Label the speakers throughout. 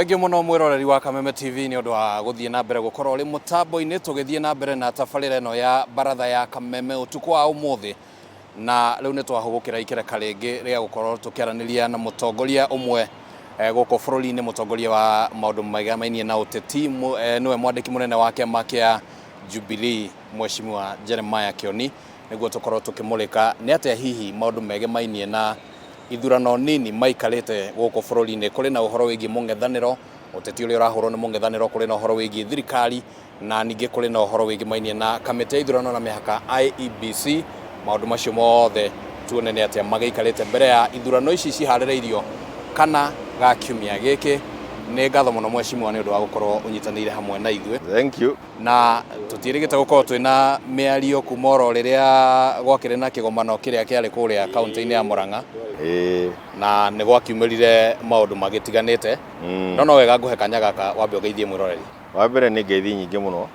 Speaker 1: Thengiũ mũno mwĩroreri wa Kameme TV nĩ ũndũ wa gũthiĩ na mbere gũkorwo ũrĩ mũtambo-inĩ tũgĩthiĩ na mbere na tabarĩra ĩno ya baratha ya Kameme ũtukũ wa ũmũthĩ. Na rĩu nĩ twahũgũkĩra ikereka rĩngĩ rĩa gũkorwo tũkĩaranĩria na mũtongoria ũmwe gũkũ bũrũri-inĩ, mũtongoria wa maũndũ megamainie na ũteti, nĩwe mwandĩki mũnene wa kĩama kĩa Jubilee, Mheshimiwa Jeremiah Kĩoni, nĩguo tũkorwo tũkĩmũrĩka nĩ atĩa hihi maũndũ megemainie na ithurano nini maikarĩte gũkũ bũrũri-inĩ. Kũrĩ na ũhoro wĩgiĩ mũng'ethanĩro, ũteti ũrĩa ũrahũrwo nĩ mũng'ethanĩro, kũrĩ na ũhoro wĩgiĩ thirikari, na ningĩ kũrĩ na ũhoro wĩgĩmainie na kamĩtĩ ya ithurano na mĩhaka IEBC. Maũndũ macio mothe tuone nĩ atĩa magĩikarĩte mbere ya ithurano ici ciharĩrĩirio kana ga kiumia gĩkĩ. Nĩ ngatho mũno mheshimiwa nĩ ũndũ wa gũkorwo ũnyitanĩire hamwe na ithuĩ.
Speaker 2: Thank you.
Speaker 1: Na tũtiĩrĩgĩte gũkorwo twĩna mĩario kuma oro rĩrĩa gwakĩrĩ na kĩgomano kĩrĩa kĩarĩ kũrĩa kaunti-inĩ ya Murang'a. Na nĩ gwakiumĩrire maũndũ magĩtiganĩte. No no wega ngũhe kanya gaka wambe ũgeithie mwĩroreri.
Speaker 2: Wa mbere nĩ ngeithi nyingĩ mũno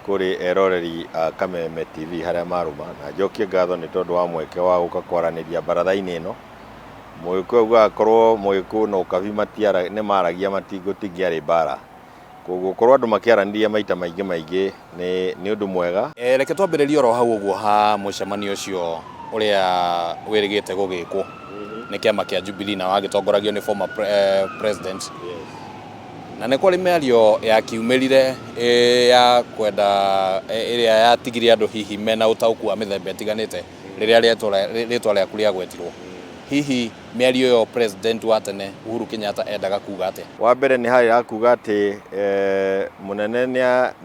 Speaker 2: kũrĩ eroreri a Kameme TV harĩa marũma, na njokie ngatho nĩ tondũ wa mweke wa gũka kwaranĩria baratha-inĩ ĩno. Mũgĩkũyũ augaga korwo Mũgĩkũyũ na Ũkabi nĩ maragia gũtingĩarĩ mbara. Koguo korwo andũ makĩaranĩria maita maingĩ maingĩ nĩ ũndũ mwega.
Speaker 1: Reke twambĩrĩrie oro hau ũguo ha mũcemanio ũcio ũrĩa wĩrĩgĩte gũgĩkwo nĩ kĩama kĩa Jubilee na wagĩtongoragio nĩ former president. Na nĩ kwarĩ mĩario yakiumĩrire ya kwenda ĩrĩa yatigire andũ hihi mena ũtaũku wa mĩthemba ĩtiganĩte rĩrĩa rĩtwa rĩaku rĩagwetirwo. Hihi mĩario ĩyo president wa tene Uhuru Kenyatta endaga kuga atĩa?
Speaker 2: Wa mbere nĩ harĩa ya kuga atĩ mũnene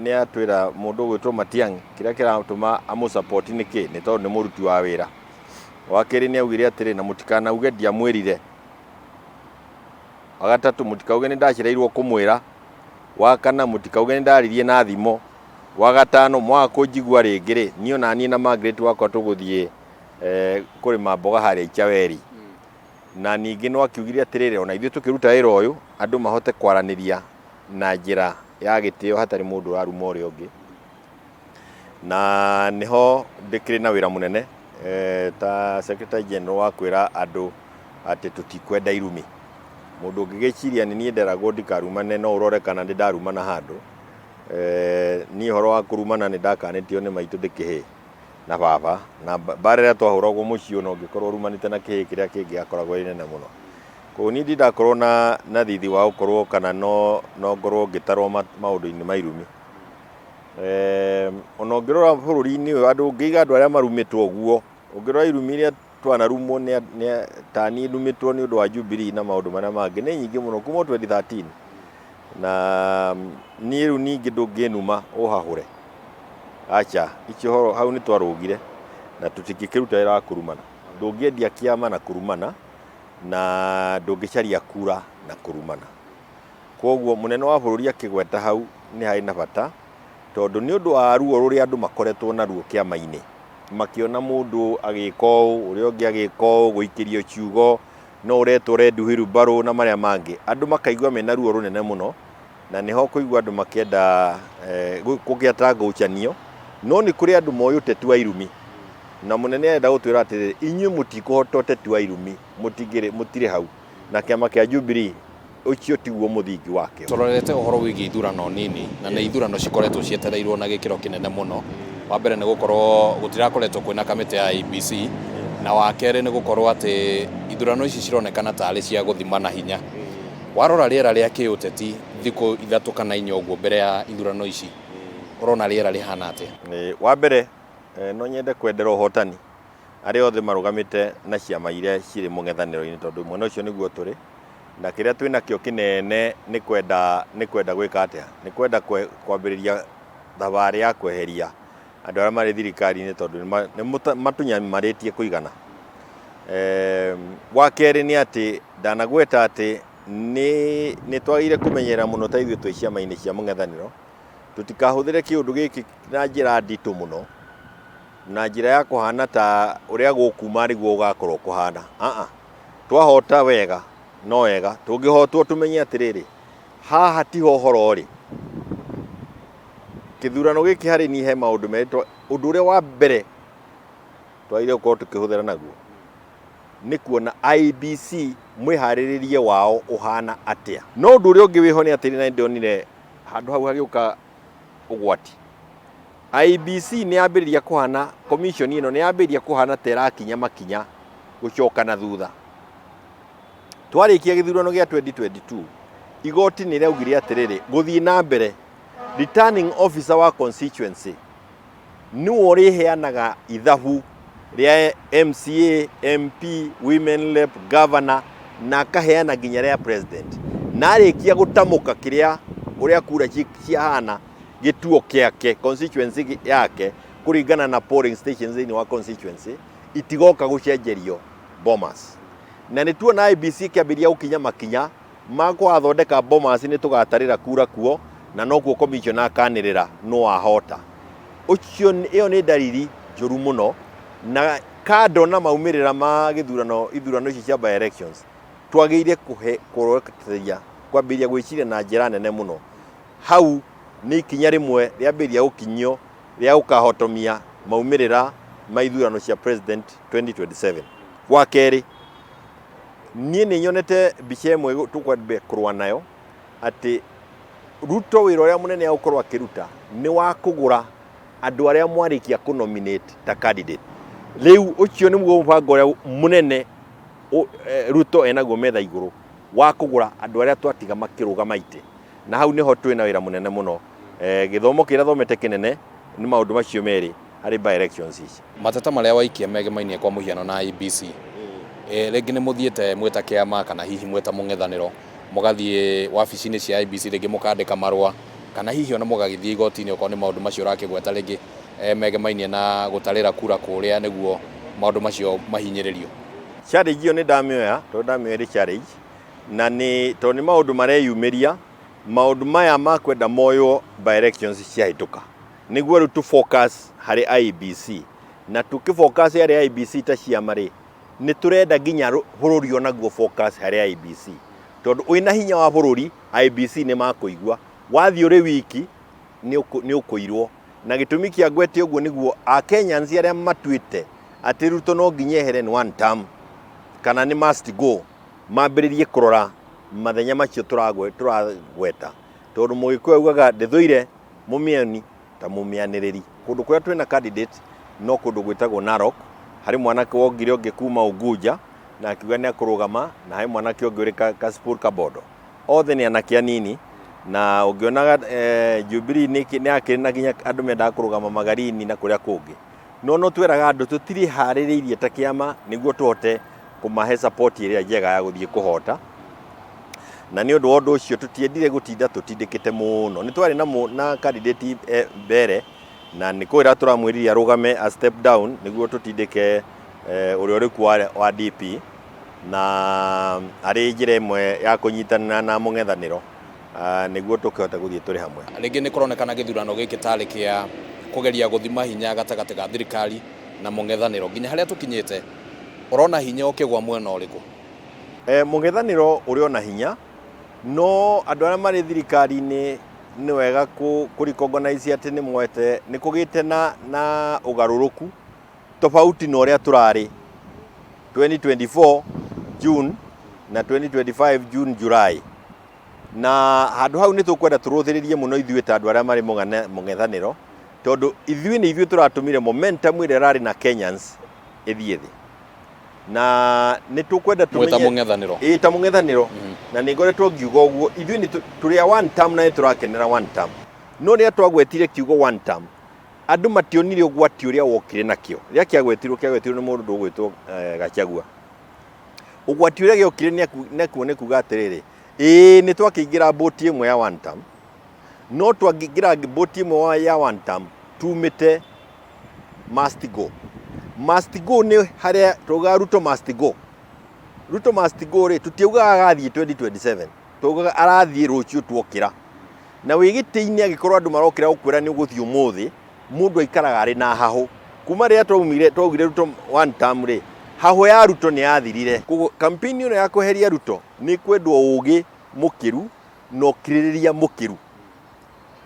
Speaker 2: nĩ atwĩra mũndũ ũgwĩtwo Matiang'i kĩrĩa kĩratũma amũ support nĩ kĩ? Nĩ tondũ nĩ mũruti wa wĩra. Wa kerĩ nĩ augire atĩrĩ, na mũtikanauge ndiamwĩrire. Wa gatatũ, mũtikauge nĩ ndacereirwo kũmwĩra. Wa kana, mũtikauge nĩ ndaririe na thimũ. Wa gatano, mwaga kũnjigua rĩngĩ rĩ, niĩ ona niĩ na Margaret wakwa tũgũthiĩ kũrĩma mboga harĩa Ichaweri. Na ningĩ no akiugire atĩrĩrĩ, ona ithuĩ tũkĩruta wĩra ũyũ, andũ mahote kwaranĩria na njĩra ya gĩtĩo hatarĩ mũndũ ũraruma ũrĩa ũngĩ. Na nĩho ndĩkĩrĩ na wĩra mũnene ta Secretary General wa kwĩra andũ atĩ tũtikwenda irumi. Mũndũ ũngĩgĩciria nĩ niĩ nderagwo ndikarumane no ũrore kana nĩ ndarumana handũ. Niĩ ũhoro wa kũrumana nĩ ndakanĩtio nĩ maitũ ndĩ kĩhĩĩ na baba, na mbara ĩrĩa twahũragwo mũciĩ ona ũngĩkorwo ũrumanĩte na kĩhĩĩ kĩrĩa kĩngĩ yakoragwo ĩ nene mũno. Koguo niĩ ndindakorwo na thithi wa gũkorwo kana no ngorwo ngĩtarwo maũndũ-inĩ ma irumi. Ona ũngĩrora bũrũri-inĩ ũyũ andũ ũngĩiga andũ arĩa marumĩtwo ũguo, ũngĩrora irumi iria twanarumwo nĩ ta niĩ ndumĩtwo nĩ ũndũ wa Jubilee na maũndũ marĩa mangĩ nĩ nyingĩ mũno kuma 2013. Na niĩ rĩu ningĩ ndũngĩnuma ũhahũre, acha, icio horo hau nĩ twarũgire na tũtingĩkĩruta wĩra wa kũrumana. Ndũngĩendia kĩama na kũrumana na ndũngĩcaria kura na kũrumana. Kwoguo mũnene wa bũrũri akĩgweta hau nĩ harĩ na bata tondũ nĩ ũndũ wa ruo rũrĩa andũ makoretwo naruo kĩama-inĩ, makĩona mũndũ agĩka ũũ, ũrĩa ũngĩ agĩka ũũ, gũikĩrio ciugo, no ũretwo red wheelbarrow na marĩa mangĩ, andũ makaigua mena ruo rũnene mũno, na nĩho ũkũigua andũ makĩenda kũgĩa ta ngũcanio, no nĩ kũrĩ andũ moĩ ũteti wa irumi, na mũnene arenda gũtwĩra atĩrĩrĩ, inyuĩ mũtikũhota ũteti wa irumi, mũtirĩ hau, na kĩama kĩa Jubilee ũcio tiguo mũthingi wakĩo.
Speaker 1: Tũrorete ũhoro wĩgiĩ ithurano nini, na nĩ ithurano cikoretwo cietereirwo na gĩkĩro kĩnene mũno. Wa mbere nĩ gũkorwo gũtirakoretwo kwĩna kamĩtĩ ya IEBC, na wa kerĩ nĩ gũkorwo atĩ ithurano ici cironekana tarĩ cia gũthima na hinya. Warora rĩera rĩa kĩũteti thikũ 3 kana 4 ũguo mbere ya ithurano ici, ũrona rĩera rĩhana atĩa?
Speaker 2: Wa mbere no nyende kwendera ũhotani arĩa othe marũgamĩte na ciama iria cirĩ mũng'ethanĩro-inĩ tondũ mwena ũcio nĩguo tũrĩ. Na kĩrĩa twĩ nakĩo kĩnene nĩ kwenda nĩ kwenda gwĩka atĩa? Nĩ kwenda kwambĩrĩria thabarĩ ya kweheria andũ arĩa marĩ thirikari-inĩ tondũ nĩ matũnyamarĩtie kũigana. Wa kerĩ nĩ atĩ ndanagweta atĩ nĩ twagĩrĩire kũmenyerera mũno ta ithuĩ twĩ ciama-inĩ cia mũng'ethanĩro, tũtikahũthĩre kĩũndũ gĩkĩ na njĩra nditũ mũno, na njĩra ya kũhana ta ũrĩa gũkuma nĩguo gũgakorwo kũhana. Aa, twahota wega no wega, tũngĩhotwo tũmenye atĩrĩrĩ, haha tiho ũhoro ũrĩ. Kĩthurano gĩkĩ harĩ niĩ he maũndũ merĩ, ũndũ ũrĩa wa mbere twagĩrĩire gũkorwo tũkĩhũthĩra naguo Nĩ kuona IEBC mwĩharĩrĩrie wao ũhana atĩa. No ũndũ ũrĩa ũngĩ wĩho nĩ atĩrĩ, na nĩndonire handũ hau hagĩũka ũgwati. IEBC nĩ yambĩrĩria kũhana, commission ĩno nĩ yambĩrĩria kũhana ta ĩrakinya makinya gũcoka na thutha. Twarĩkia gĩthurano gĩa 2022, igoti nĩ rĩaugire atĩrĩrĩ, gũthiĩ na mbere, returning officer wa constituency nĩwe ũrĩheanaga ithabu rĩa MCA, MP, Women Rep, Governor na akaheana nginya rĩa president. Na arĩkia gũtamũka kĩrĩa ũrĩa kura ciahana gĩtuo kĩake constituency yake kũringana na polling stations thĩinĩ wa constituency itigoka gũcenjerio Bomas. Na nĩ tuona IEBC ĩkĩambĩrĩria gũkinya makinya ma kũgathondeka Bomas nĩ tũgatarĩra kura kuo na nokuo commissioner akanĩrĩra nũ wahota. Ũcio ĩyo nĩ ndariri njũru mũno na kando na maumĩrĩra ma gĩthurano ithurano ici cia by elections twagĩrĩire kũhe kũrekereria kwambĩrĩria gwĩciria na njĩra nene mũno. Hau nĩ ikinya rĩmwe rĩambĩrĩria gũkinyio rĩa gũkahotomia maumĩrĩra ma ithurano cia president 2027. Wa kerĩ, niĩ nĩ nyonete mbica ĩmwe tũkwambia kũrũa nayo atĩ Ruto wĩra ũrĩa mũnene egũkorwo akĩruta nĩ wa kũgũra andũ arĩa mwarĩkia kũ nominate ta candidate. Rĩu ũcio nĩguo mũbango ũrĩa mũnene Ruto enaguo metha igũrũ wa kũgũra andũ arĩa twatiga makĩrũgama itĩ. Na hau nĩho twĩna wĩra mũnene mũno. Gĩthomo kĩrĩa thomete kĩnene nĩ maũndũ macio merĩ harĩ by elections ici.
Speaker 1: Mateta marĩa waikia megemainie kwa mũhiano na IEBC, rĩngĩ nĩ mũthiĩte mwĩ ta kĩama kana hihi mwĩ ta mũng'ethanĩro mũgathiĩ wabici-inĩ cia IEBC rĩngĩ mũkandĩka marũa kana hihi ona mũgagĩthiĩ igoti-inĩ okorwo nĩ maũndũ macio ũrakĩgweta rĩngĩ megemainie na gũtarĩra kura kũrĩa nĩguo maũndũ macio mahinyĩrĩrio?
Speaker 2: Challenge ĩyo nĩ ndamĩoya tondũ ndamĩoya ĩrĩ challenge na nĩ tondũ nĩ maũndũ mareyumĩria, maũndũ maya ma kwenda moywo by elections ciahĩtũka nĩguo rĩu tũ focus harĩ IEBC na tũkĩ focus harĩ IEBC ta ciama rĩ, nĩ tũrenda nginya bũrũri onaguo focus harĩ IEBC tondũ wĩna hinya wa bũrũri IEBC nĩ makũigua, wathiĩ ũrĩ wiki nĩ ũkũirwo. Na gĩtũmi kĩa ngwete ũguo nĩguo Akenyans arĩa matuĩte atĩ Ruto no nginya ehere nĩ one term kana nĩ must go mambĩrĩrie kũrora mathenya macio tũragweta tondũ Mũgĩkũyũ augaga ndĩthũire mũmĩani ta mũmĩanĩrĩri. Kũndũ kũrĩa twĩna candidate no kũndũ gwĩtagwo Narok, harĩ mwanake wongire ũngĩ kuma Unguja na akiuga nĩ akũrũgama, na harĩ mwanake ũngĩ ũrĩ Kasipul Kabondo. Othe nĩ anake anini na ũngĩonaga Jubilee nĩ yakĩrĩ na nginya andũ mendaga kũrũgama Magarini na kũrĩa kũngĩ. No no twĩraga andũ tũtirĩ harĩrĩirie ta kĩama nĩguo tũhote kũmahe support ĩrĩa njega ya gũthiĩ kũhota. Na nĩ ũndũ wa ũndũ ũcio tũtiendire gũtinda tũtindĩkĩte mũno. Nĩ twarĩ na candidate mbere na nĩ kwĩra tũramwĩrire arũgame a step down nĩguo tũtindĩke ũrĩa ũrĩ kuo wa DP na arĩ njĩra ĩmwe ya kũnyitanĩra na mũng'ethanĩro nĩguo tũkĩhote gũthiĩ tũrĩ hamwe.
Speaker 1: Rĩngĩ nĩ kũronekana gĩthurano gĩkĩ tarĩ kĩa kũgeria gũthima hinya gatagatĩ ga thirikari na mũng'ethanĩro. Nginya harĩa tũkinyĩte, ũrona hinya ũkĩgwa mwena ũrĩkũ?
Speaker 2: Mũng'ethanĩro ũrĩ ona hinya, no andũ arĩa marĩ thirikari-inĩ nĩ wega kũ recognize atĩ nĩ moete, nĩ kũgĩte na ũgarũrũku tofauti na ũrĩa tũrarĩ 2024 June na 2025 June July. Na handũ hau nĩ tũkwenda tũrũthĩrĩrie mũno ithuĩ ta andũ arĩa marĩ mũng'ethanĩro, tondũ ithuĩ nĩ ithuĩ tũratũmire momentum ĩrĩa ĩrarĩ na Kenyans ĩthiĩ thĩ. Na nĩ tũkwenda
Speaker 1: Mwĩ ta mũng'ethanĩro.
Speaker 2: Ĩĩ, ta mũng'ethanĩro. Na nĩ ngoretwo ngiuga ũguo, ithuĩ nĩ tũrĩ a one term na nĩ tũrakenera one term. No rĩrĩa twagwetire kiugo one term, andũ mationire ũgwati ũrĩa wokire nakĩo. Rĩrĩa kĩagwetirwo, kĩagwetirwo nĩ mũndũ ũgwĩtwo Gachagua. Ũgwati ũrĩa gĩokire nakuo nĩ kuga atĩrĩrĩ, ĩĩ nĩ twakĩingĩra mbũti ĩmwe ya one term, no twangĩingĩra mbũti ĩmwe ya one term tumĩte must go. Must go nĩ harĩa twaugaga Ruto must go. Ruto must go rĩ, tũtiaugaga agathiĩ 2027, twaugaga arathiĩ rũciũ tuokĩra. Na wĩ gĩtĩ-inĩ angĩkorwo andũ marokĩra gũkwĩra nĩ ũgũthiĩ ũmũthĩ, mũndũ aikaraga arĩ na hahũ. Kuma rĩrĩa twaumire twaugire Ruto one term rĩ, hahũ ya Ruto nĩ yathirire. Koguo campaign ĩno ya kweheria Ruto nĩ kwendwo ũgĩ mũkĩru na ũkirĩrĩria mũkĩru.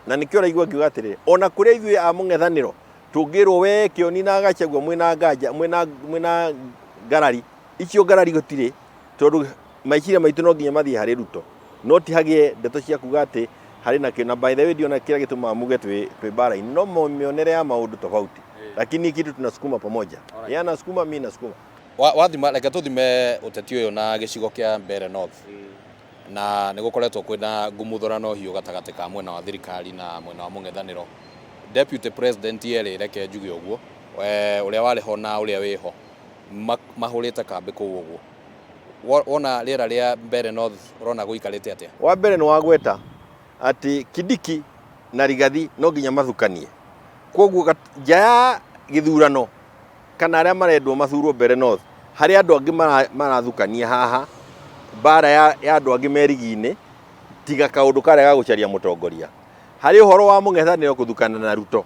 Speaker 2: Na nĩkĩo ũraigua ngiuga atĩrĩrĩ, ona kũrĩa ithuĩ a mũng'ethanĩro tũngĩrwo we Kĩoni na Gachagua mwĩna nganja, mwĩna ngarari, Icio ngarari gũtirĩ, tondũ meciria maitũ no nginya mathiĩ harĩ Ruto, no ti hagĩe ndeto cia kuga atĩ harĩ na kĩ. Na by the way ndiona kĩrĩa gĩtũmaga muge twĩ twĩ mbara-inĩ, no mĩonere ya maũndũ tofauti, lakini kitu tunasukuma pamoja. Yeye anasukuma, mimi nasukuma.
Speaker 1: Wathima, reke tũthime ũteti ũyũ na gĩcigo kĩa Mbeere North, na nĩ gũkoretwo kwĩna ngumuthũrano hiũ gatagatĩ ka mwena wa thirikari na mwena wa mũng'ethanĩro. Deputy President erĩ, reke njuge ũguo, ũrĩa warĩ ho na ũrĩa wĩho, mahũrĩte kambĩ kũu ũguo. Wona rĩera rĩa Mbeere North, ũrona gũikarĩte atĩa?
Speaker 2: Wa mbere nĩ wagweta atĩ Kindiki na Rigathi no nginya mathukanie, koguo nja ya gĩthurano kana arĩa marendwo mathurwo Mbeere North, harĩ andũ angĩ marathukania haha mbara ya andũ angĩ merigi-inĩ, tiga kaũndũ karĩa ga gũcaria mũtongoria. Harĩ ũhoro wa mũng'ethanĩro kũthukana na Ruto,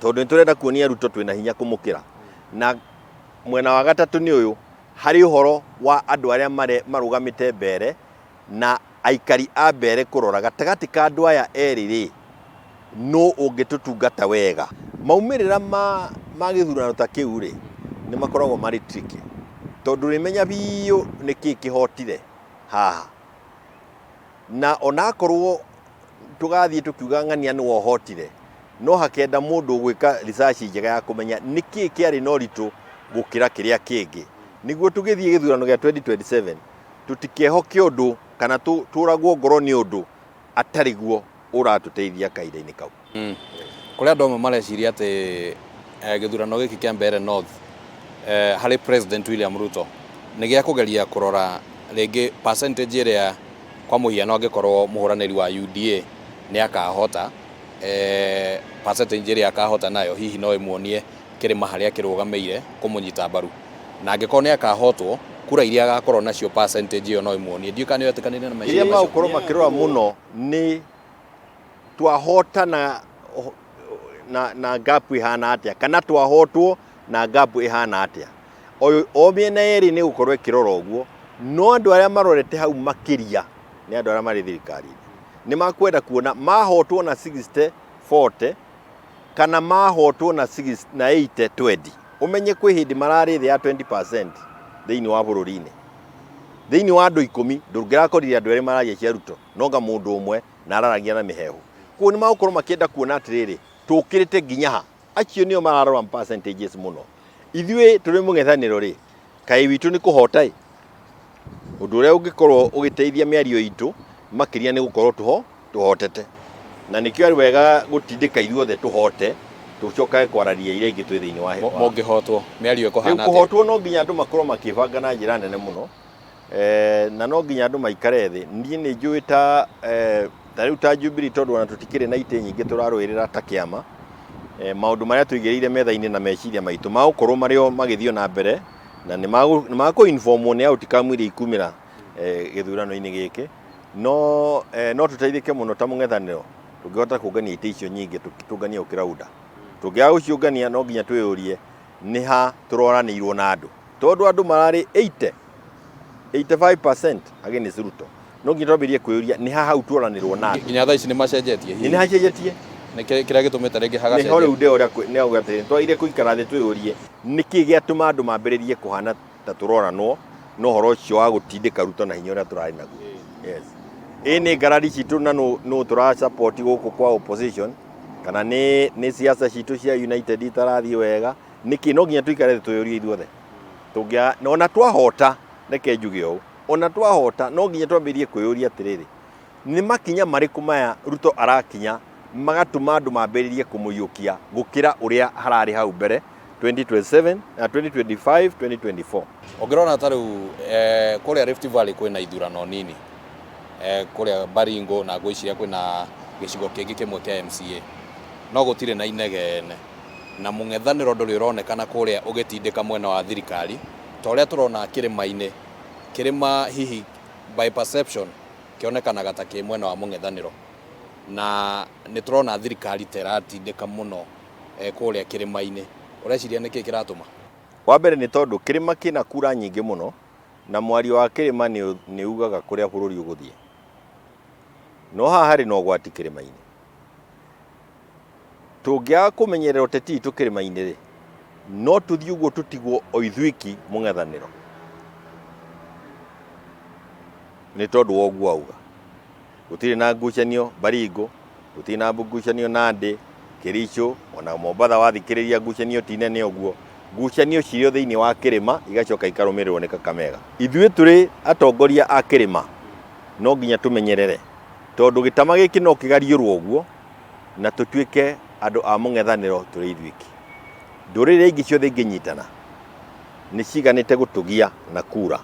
Speaker 2: tondũ nĩ tũrenda kuonia Ruto twĩna hinya kũmũkĩra. Na mwena wa gatatũ nĩ ũyũ, harĩ ũhoro wa andũ arĩa marũgamĩte Mbeere na aikari a Mbeere kũrora gatagatĩ ka andũ aya erĩ rĩ, nũ ũngĩtũtungata wega. Maumĩrĩra ma gĩthurano ta kĩu rĩ, nĩ makoragwo marĩ tricky, tondũ ndũrĩmenya biũ nĩkĩ kĩhotire haha. Na onakorwo tũgathiĩ tũkiuga ng'ania nĩwe ũhotire, no hakenda mũndũ ũgwĩka research njega ya kũmenya nĩkĩ kĩarĩ na ũritũ gũkĩra kĩrĩa kĩngĩ, nĩguo tũgĩthiĩ gĩthurano gĩa 2027 tũtikehoke ũndũ kana tũragwo ngoro nĩ ũndũ atarĩ guo ũratũteithia kahinda-inĩ kau.
Speaker 1: Kũrĩ andũ amwe mareciria atĩ gĩthurano gĩkĩ kĩa Mbeere North harĩ President William Ruto nĩ gĩa kũgeria kũrora rĩngĩ percentage ĩrĩa, kwa mũhiano, angĩkorwo mũhũranĩri wa UDA nĩ akahota, percentage ĩrĩa akahota nayo hihi no ĩmuonie kĩrĩma harĩa kĩrũgamĩire kũmũnyita mbaru, na angĩkorwo nĩ akahotwo, kura iria agakorwo nacio, percentage ĩyo no ĩmuonie. Ndiũĩ kana nĩ wetĩkanĩria na meciria
Speaker 2: Kĩrĩa
Speaker 1: macio.
Speaker 2: Magũkorwo makĩrora mũno nĩ twahotana na gap ĩhana atĩa kana twahotwo na gap ĩhana atĩa. O mĩena yerĩ nĩ gũkorwo ĩkĩrora ũguo, no andũ arĩa marorete hau makĩria nĩ andũ arĩa marĩ thirikari-inĩ. Nĩ makwenda kuona mahotwo na 60 40 kana mahotwo na 60 na 80 20. Ũmenye kwĩ hĩndĩ mararĩ thĩ ya 20% thĩinĩ wa bũrũri-inĩ. Thĩinĩ wa andũ 10 ndũngĩrakorire andũ erĩ mararia cia Ruto, no nga mũndũ ũmwe na araragia na mĩhehu. Koguo nĩ magũkorwo makĩenda kuona atĩrĩrĩ, tũkĩrĩte nginya ha. Acio nĩo mararora percentages mũno. Ithuĩ tũrĩ mũng'ethanĩro rĩ, kaĩ witũ nĩ kũhota ĩ? Ũndũ ũrĩa ũngĩkorwo ũgĩteithia mĩario itũ makĩria nĩ gũkorwo tũhotete. Na nĩkĩo arĩ wega gũtindĩka ithuothe tũhote, tũcokage kwararia iria ingĩ twĩ thĩinĩ wa
Speaker 1: Mũngĩhotwo, mĩario
Speaker 2: Rĩu
Speaker 1: ĩkũhana atĩa?
Speaker 2: Kũhotwo no nginya andũ makorwo makĩbanga na njĩra nene mũno, na no nginya andũ maikare thĩ. Niĩ nĩ njũĩ ta rĩu ta Jubilee, tondũ ona tũtikĩrĩ na itĩ nyingĩ tũrarũĩrĩra ta kĩama, maũndũ marĩa tũigĩrĩire metha-inĩ na meciria maitũ magũkorwo marĩ o magĩthiĩ na mbere, na nĩ makũ-informwo nĩ outcome iria ikumĩra gĩthurano-inĩ gĩkĩ. No tũteithĩke mũno ta mũng'ethanĩro tũngĩhota kũngania itĩ icio nyingĩ, tũnganie gũkĩra UDA. Tũngĩaga gũciũngania, no nginya twĩyũrie nĩ ha tũroranĩirwo na andũ, tondũ andũ mararĩ 80 85% against Ruto. No nginya twambĩrĩrie kwĩyũria nĩ ha hau tuoranĩrwo na andũ.
Speaker 1: Nginya thaa ici nĩ macenjetie
Speaker 2: hihi? Nĩ hacenjetie.
Speaker 1: Nĩ kĩrĩa gĩtũmĩte rĩngĩ
Speaker 2: Nĩho
Speaker 1: hagacenjia?
Speaker 2: Rĩu ndĩũria nĩ auga atĩrĩ, twagĩrĩire gũikara thĩ twĩyũrie nĩkĩ gĩatũma andũ mambĩrĩrie kũhana ta tũroranwo na ũhoro ũcio wa gũtindĩka Ruto na hinya ũrĩa tũrarĩ naguo. Yes, ĩ nĩ ngarari citũ na nũ tũra support gũkũ kwa opposition, kana nĩ siasa citũ cia United itarathiĩ wega, nĩkĩ? No nginya tũikare thĩ twĩyũrie ithuothe. Tũngĩa na ona twahota, reke njuge ũũ, ona twahota no nginya twambĩrĩrie kwĩyũria atĩrĩrĩ, nĩ makinya marĩkũ maya Ruto arakinya magatũma andũ mambĩrĩrie kũmũiyũkia gũkĩra ũrĩa hararĩ hau mbere 2027 na 2025 2024?
Speaker 1: Ũngĩrora ta rĩu kũrĩa Rift Valley kwĩna ithurano nini kũrĩa Baringo, na ngwĩciria kwĩna gĩcigo kĩngĩ kĩmwe kĩa MCA, no gũtirĩ na inegene na mũng'ethanĩro ndũrĩ ũronekana kũrĩa ũgĩtindĩka mwena wa thirikari ta ũrĩa tũrona kĩrĩma-inĩ. Kĩrĩma hihi by perception kĩonekanaga ta kĩ mwena wa mũng'ethanĩro, na nĩ tũrona thirikari ta ĩratindĩka mũno kũrĩa kĩrĩma-inĩ. Ũreciria nĩkĩ kĩratũma?
Speaker 2: Wa mbere nĩ tondũ kĩrĩma kĩna kura nyingĩ mũno, na mwario wa kĩrĩma nĩ ugaga kũrĩa bũrũri ũgũthiĩ. No haha harĩ na ũgwati kĩrĩma-inĩ. Tũngĩaga kũmenyerera ũteti witũ kĩrĩma-inĩ rĩ, No tũthiĩ ũguo tũtigwo o ithuiki mũng'ethanĩro nĩ tondũ wa ũguo auga. Gũtirĩ na ngucanio Baringo, gũtirĩ na ngucanio Nandi, Kericho, ona Mombatha wathikĩrĩria ngucanio ti nene ũguo. Ngucanio cirĩ o thĩinĩ wa kĩrĩma igacoka ikarũmĩrĩrwo nĩ Kakamega. Ithuĩ tũrĩ atongoria a kĩrĩma no nginya tũmenyerere tondũ gĩtama gĩkĩ no kĩgariũrwo ũguo na tũtuĩke andũ a mũng'ethanĩro tũrĩ ithuiki. Ndũrĩrĩ iria ingĩ ciothe ingĩnyitana nĩ ciganĩte gũtũgia na kura,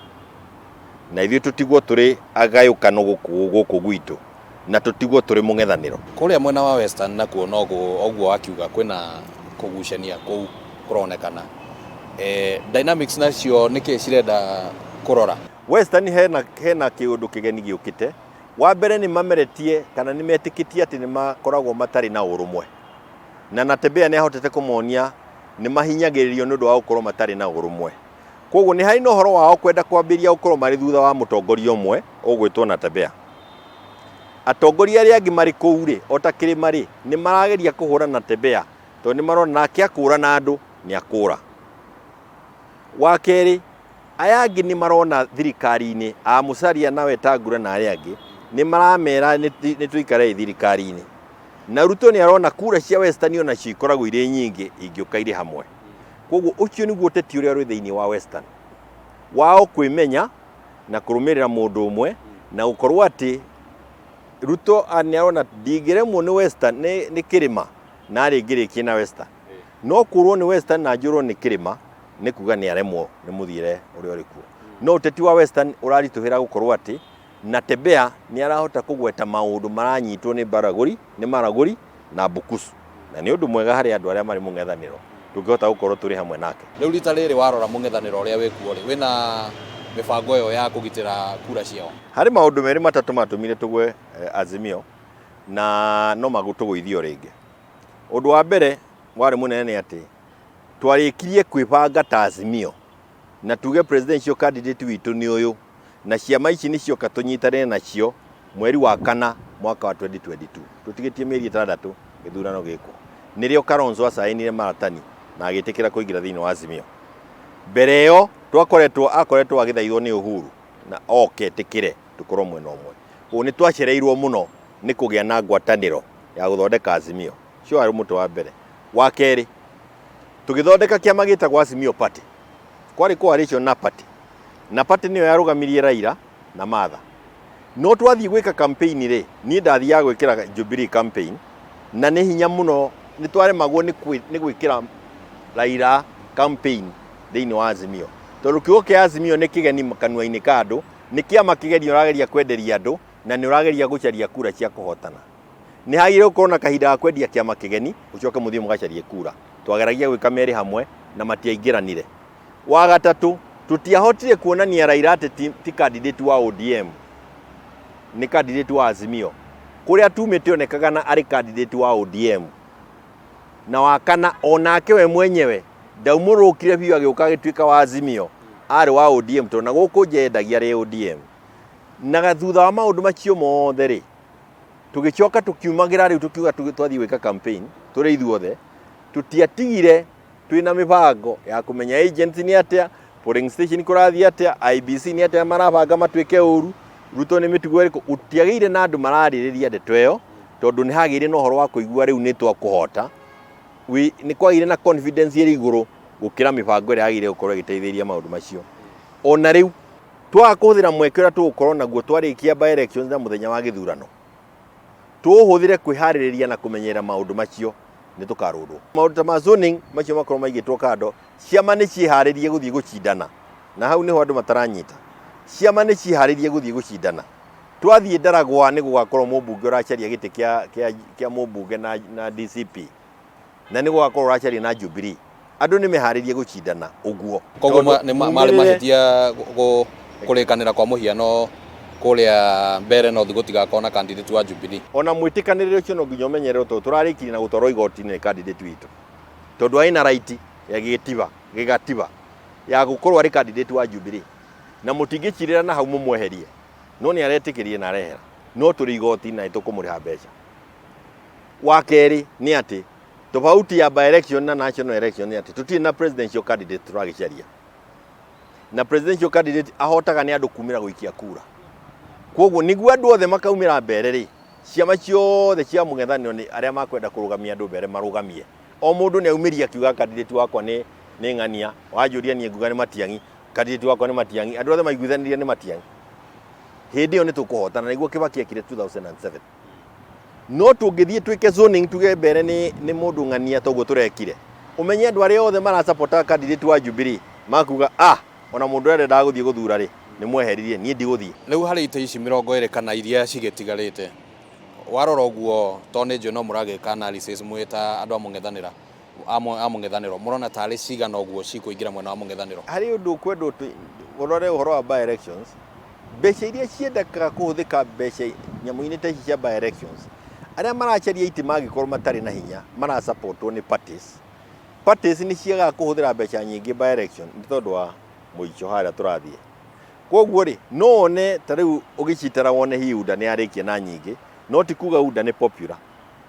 Speaker 2: na ithuĩ tũtigwo tũrĩ agayũkano gũkũ gũkũ gwitũ na tũtigwo tũrĩ mũng'ethanĩro.
Speaker 1: Kũrĩa mwena wa Western nakuo no ũguo wakiuga kwĩna kũgucania kũu kũronekana. Dynamics nacio nĩkĩ cirenda kũrora?
Speaker 2: Western hena kĩũndũ kĩgeni gĩũkĩte. Wa mbere nĩ mameretie kana nĩ metĩkĩtie atĩ nĩ makoragwo matarĩ na ũrũmwe. Na Natembeya nĩ ahotete kũmonia nĩ mahinyagĩrĩrio nĩ ũndũ wa gũkorwo matarĩ na ũrũmwe. Kwoguo nĩ harĩ na ũhoro wao kwenda kwambĩrĩria gũkorwo marĩ thutha wa mũtongoria ũmwe ũgwĩtwo Natembeya. Atongoria arĩa angĩ marĩ kũu rĩ, o ta kĩrĩma rĩ, nĩ marageria kũhũra Natembeya tondũ nĩ marona nake akũra na andũ nĩ akũra. Wa kerĩ, aya angĩ nĩ marona thirikari-inĩ, a Musalia na Wetangula na arĩa angĩ, nĩ maramera nĩ tũikarei thirikari-inĩ. Na Ruto nĩ arona kura cia Western onacio ikoragwo irĩ nyingĩ ingĩũka irĩ hamwe. Koguo ũcio nĩguo ũteti ũrĩa ũrĩ thĩinĩ wa Western. Wao kwĩmenya na kũrũmĩrĩra mũndũ ũmwe na gũkorwo atĩ Ruto nĩ arona ndingĩremwo nĩ Western nĩ kĩrĩma na ngĩrĩkie na Western. No kũrwo nĩ Western na njũrwo nĩ kĩrĩma nĩ kuga nĩ aremwo nĩ mũthiĩre ũrĩa ũrĩ kuo. No ũteti wa Western ũraritũhĩra gũkorwo atĩ Natembeya nĩ arahota kũgweta maũndũ maranyitwo nĩ Baragũri, nĩ Maragũri na Bukusu. Na nĩ ũndũ mwega harĩ andũ arĩa marĩ mũng'ethanĩro tũngĩhota gũkorwo tũrĩ hamwe nake.
Speaker 1: Rĩu rita rĩrĩ warora mũng'ethanĩro ũrĩa wĩkuo rĩ, wĩna mĩbango ĩyo ya kũgitĩra kura ciao?
Speaker 2: Harĩ maũndũ merĩ matatũ matũmire tũgwe Azimio na no magũtũgũithie o rĩngĩ. Ũndũ wa mbere warĩ mũnene nĩ atĩ twarĩkirie kwĩbanga ta Azimio na tuge presidential candidate witũ nĩ ũyũ na ciama ici nĩ cioka tũnyitanĩre nacio mweri wa kana mwaka wa 2022 tũtigĩtie mĩeri ĩtandatũ gĩthurano gĩkwo. Nĩrĩo Kalonzo acainire maratani na agĩtĩkĩra kũingĩra thĩinĩ wa Azimio. Mbere ĩyo twakoretwo akoretwo agĩthaithwo nĩ Uhuru na oke etĩkĩre tũkorwo mwena ũmwe. Koguo nĩ twacereirwo mũno nĩ kũgĩa na ngwatanĩro ya gũthondeka Azimio. Ũcio warĩ mũtĩ wa mbere. Wa kerĩ, tũgĩthondeka kĩama gĩtagwo Azimio Party. Kwarĩ coalition na party. Na party nĩyo yarũgamirie Raila na Martha. No twathiĩ gwĩka campaign rĩ, niĩ ndathiaga gwĩkĩra Jubilee campaign na nĩ hinya mũno nĩ twaremagwo nĩ gwĩkĩra Raila campaign thĩinĩ wa Azimio. Tondũ kiugo kĩa Azimio nĩ kĩgeni kanua-inĩ ka andũ, nĩ kĩama kĩgeni ũrageria kwenderia andũ na nĩ ũrageria gũcaria kura cia kũhotana. Nĩ hagĩrĩire gũkorwo na kahinda ga kwendia kĩama kĩgeni, ũcoke mũthiĩ mũgacarie kura. Twageragia gwĩka merĩ hamwe na matiaingĩranire. Wa gatatũ, tũtiahotire kuonania Raila atĩ ti, ti candidate wa ODM, nĩ candidate wa Azimio. Kũrĩa tumĩte onekaga na arĩ candidate wa ODM. Na wa kana, onake we mwenyewe ndaumũrũkire biũ agĩũka agĩtuĩka wa Azimio, arĩ wa ODM tondũ na gũkũ nja endagia arĩ ODM. Na thutha wa maũndũ macio mothe rĩ, tũgĩcoka tũkiumagĩra rĩu tũkiuga twathiĩ gwĩka campaign tũrĩ ithuothe, tũtiatigire twĩna mĩbango ya kũmenya agents nĩ atĩa, polling station kũrathiĩ atĩa, IEBC nĩ atĩa marabanga matuĩke ũru, Ruto nĩ mĩtugo ĩrĩkũ. Gũtiagĩire na andũ mararĩrĩria ndeto ĩyo tondũ nĩ hagĩire na ũhoro wa kũigua rĩu nĩ twakũhota. Nĩ kwagĩire na confidence ĩrĩ igũrũ gũkĩra mĩbango ĩrĩa yagĩrĩire gũkorwo ĩgĩteithĩrĩria maũndũ macio. Ona rĩu twaga kũhũthĩra mweke ũrĩa tũgũkorwo naguo twarĩkia by elections na mũthenya wa gĩthurano, tũũhũthĩre kwĩharĩrĩria na kũmenyerera maũndũ macio, nĩ tũkarũndwo. Maũndũ ta ma zoning macio makorwo maigĩtwo kando, ciama nĩ ciĩharĩrie gũthiĩ gũcindana, na hau nĩho andũ mataranyita. Ciama nĩ ciĩharĩrie gũthiĩ gũcindana. Twathiĩ Ndaragwa nĩ gũgakorwo mũmbunge ũracaria gĩtĩ kĩa mũmbunge na DCP, na nĩ gũgakorwo ũracaria na Jubilee. Andũ nĩ meharĩrie gũcindana ũguo.
Speaker 1: Koguo marĩ mahĩtia kũrĩkanĩra kwa mũhiano kũrĩa mbere North gũtigakorwo na candidate wa Jubilee.
Speaker 2: Ona mwĩtĩkanĩrĩre ũcio no nginya ũmenyererwo tondũ tũrarĩkirie na gũtwarwo igoti-inĩ nĩ candidate witũ. Tondũ arĩ na right ya gĩgatiba ya gũkorwo arĩ candidate wa Jubilee. Na mũtingĩcirĩra na hau mũmweherie. No nĩ aretĩkĩrire na arehera. No tũrĩ igoti-inĩ na nĩ tũkũmũrĩha mbeca. Wa kerĩ nĩ atĩ Tofauti ya by election na national election nĩ atĩ tũtirĩ na presidential candidate tũragĩcaria. Na presidential candidate ahotaga nĩ andũ kumĩra gũikia kura. Kwoguo nĩguo andũ othe makaumĩra mbere rĩ, ciama ciothe cia mũng'ethanĩro nĩ arĩa makwenda kũrũgamia andũ mbere marũgamie. O mũndũ nĩ aumĩria akiuga candidate wakwa nĩ nĩ ng'ania, wanjũria niĩ nguga nĩ Matiang'i, candidate wakwa nĩ Matiang'i, andũ othe maiguithanĩria nĩ Matiang'i. Hĩndĩ ĩyo nĩ tũkũhotana, nĩguo Kibaki ekire 2007. No tũngĩthiĩ twĩke zoning tuge mbere nĩ nĩ mũndũ ng'ania toguo tũrekire, ũmenye andũ arĩa othe marasapota candidate wa Jubilee makuga ah, ona mũndũ ũrĩa arendaga gũthiĩ gũthura rĩ, nĩ mweheririe, niĩ ndigũthiĩ.
Speaker 1: Rĩu harĩ itĩ ici 20 kana iria cigĩtigarĩte, warora ũguo tondũ nĩ njũĩ no mũragĩka analysis mwĩ ta andũ a mũng'ethanĩra a mũng'ethanĩro, mũrona tarĩ cigana ũguo cikũingĩra mwena wa mũng'ethanĩro?
Speaker 2: Harĩ ũndũ ũkwendwo ũrore ũhoro wa by elections, mbeca iria ciendekaga kũhũthĩka mbeca nyamũ-inĩ ta ici cia by elections, arĩa maracaria itĩ mangĩkorwo matarĩ na hinya marasapotwo nĩ parties, parties nĩ ciagaga kũhũthĩra mbeca nyingĩ by election nĩ tondũ wa mũico harĩa tũrathiĩ. Koguo rĩ, no wone ta rĩu ũgĩcitara wone hihi UDA nĩ yarĩkia na nyingĩ, no ti kuga UDA nĩ popular.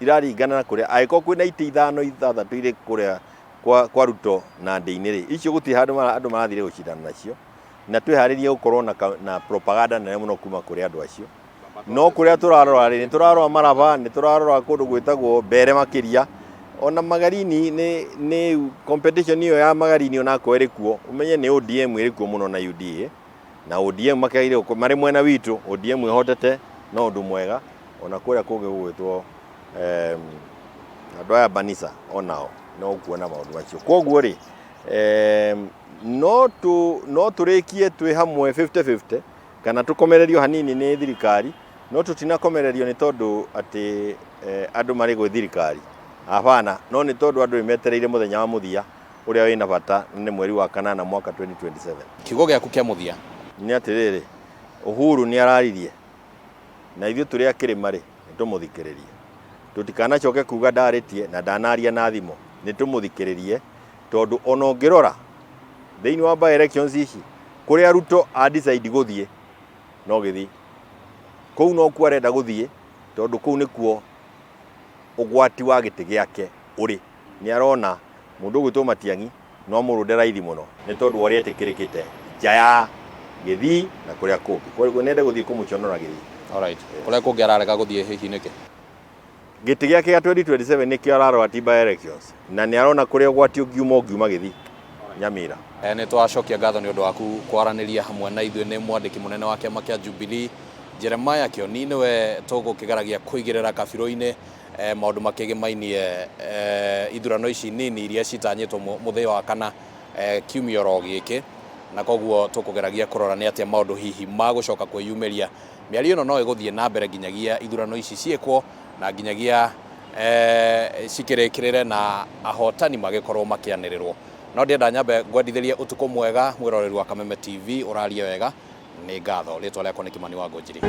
Speaker 2: Iraringana na kũrĩa, angĩkorwo kwĩna itĩ ithano ithathatũ irĩ kũrĩa kwa, kwa Ruto na Ndĩ-inĩ rĩ, icio gũtirĩ handũ andũ marathire gũcindana nacio, na twĩharĩrie gũkorwo na, na propaganda nene mũno kuma kũrĩ andũ acio. No kũrĩa tũrarora rĩ, nĩ tũrarora Maraba, nĩ tũrarora kũndũ gwĩtagwo Mbere makĩria, ona Magarini nĩ, nĩ competition ĩyo ya Magarini onakorwo ĩrĩ kuo, ũmenye nĩ ODM ĩrĩ kuo mũno na UDA, na ODM makĩagĩrĩire gũkorwo marĩ mwena witũ, ODM ĩhotete no ũndũ mwega, ona kũrĩa kũngĩ gũgwĩtwo andũ aya Banisa onao no ũkuona maũndũ macio. Koguo rĩ, no tũ, no tũrĩkie twĩ hamwe 50-50 kana tũkomererio hanini nĩ thirikari, no tũtinakomererio nĩ tondũ atĩ andũ marĩ gwĩ thirikari, hapana, no nĩ tondũ andũ nĩ metereire mũthenya wa mũthia ũrĩa wĩna bata nĩ mweri wa kanana mwaka 2027.
Speaker 1: Kiugo gĩaku kĩa mũthia?
Speaker 2: Nĩ atĩrĩrĩ, Uhuru nĩ araririe na ithuĩ tũrĩ a kĩrĩma rĩ, nĩ tũmũthikĩrĩrie. Tũtikanacoke kuga ndarĩtie na ndanaria na thimũ, nĩ tũmũthikĩrĩrie tondũ ona ũngĩrora thĩinĩ wa by elections ici, kũrĩa Ruto a decide gũthiĩ no gĩthiĩ. Kũu nokuo arenda gũthiĩ tondũ kũu nĩkuo ũgwati wa gĩtĩ gĩake ũrĩ. Nĩ arona mũndũ ũgwĩtwo Matiang'i no amũrũnde raithi mũno nĩ tondũ wa ũrĩa etĩkĩrĩkĩte nja ya Gĩthii na kũrĩa kũngĩ. Koguo nĩ ende gũthiĩ kũmũconora Gĩthii.
Speaker 1: Alright. Kũrĩa kũngĩ ararega gũthiĩ hihi nĩkĩ?
Speaker 2: Gĩtĩ gĩake gĩa 2027 nĩkĩo ararora ti by elections na nĩ arona kũrĩa ũgwati ũngiuma ũngiuma Gĩthii Nyamira.
Speaker 1: Nĩ twacokia ngatho nĩ ũndũ waku kwaranĩria hamwe na ithuĩ. Nĩ mwandĩki mũnene wa kĩama kĩa Jubilee Jeremiah Kĩoni, nĩwe tũgũkĩgeragia kũigĩrĩra kabirũ-inĩ maũndũ makĩgĩmainie ithurano ici nini iria citanyĩtwo mũthenya wa kana kiumia oro gĩkĩ, na koguo tũkũgeragia kũrora nĩ atĩa maũndũ hihi magũcoka kwĩyumĩria. Mĩario ĩno no ĩgũthiĩ na mbere nginyagia ithurano ici ciĩkwo na nginyagia cikĩrĩkĩrĩre na ahotani magĩkorwo makĩanĩrĩrwo. No ndĩenda nyambe ngwendithĩrie ũtukũ mwega mwĩroreri wa Kameme TV, ũrarie wega, nĩ ngatho. Rĩtwa rĩakwa nĩ Kimani wa Ngũnjiri.